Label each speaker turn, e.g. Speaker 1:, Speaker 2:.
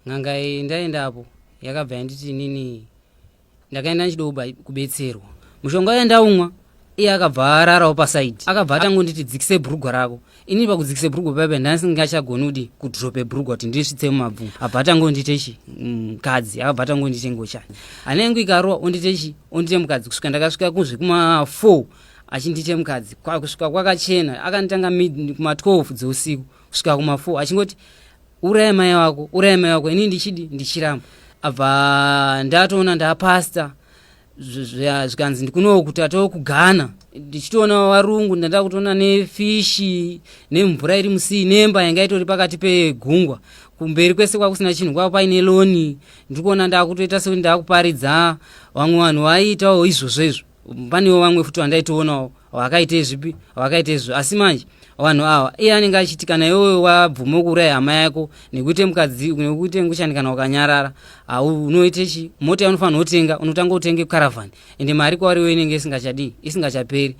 Speaker 1: N'anga iyi ndaendapo yakabva yanditi inini ndakaenda ndichida kubetserwa mushonga uye ndaumwa. Iye akabva ararawo pasaidi, akabva atangonditi, "Dzikise bhurugwa rako." Inini pakudzikise bhurugwa paipa ndandisingachagoni kuti kudrope bhurugwa kuti ndisvitse mumabvumo. Abva atangondite chi mukadzi, akabva atangondite ngochani. Hana yangu ikarowa, ondite chi, ondite mukadzi, kusvika ndakasvika kuzve kuma4 achindite mukadzi, kusvika kwakachena. Akanditanga kuma12 dzeusiku kusvika kuma4 achingoti, "Uraya mai wako, uraya mai wako." Inini ndichidi ndichiramba. Abva ndatoona ndapasta, zvikanzi ndikunowo tatoo kuGhana, ndichitoona varungu, ndanda kutoona nefishi nemvura iri musii, nemba yanga itori pakati pegungwa. Kumberi kwese kwakusina chinhu, kwava paine lawn. Ndiri kuona ndakutoita sekuti ndakuparidza vamwe vanhu vaiitawo izvozvo izvo. Panewo vamwe futi vandaitoonawo vakaite zvipi, vakaite izvo. Asi manje vanhu ava, iye anenge achiti kana iwewe wabvuma kuuraya hama yako nekuite mukadzi, nekuite nguchani, kana ukanyarara unoite chi mota yaunofanira kutenga, unotanga utenge caravan, ende mari kwauri iwe inenge isingachadii, isingachaperi.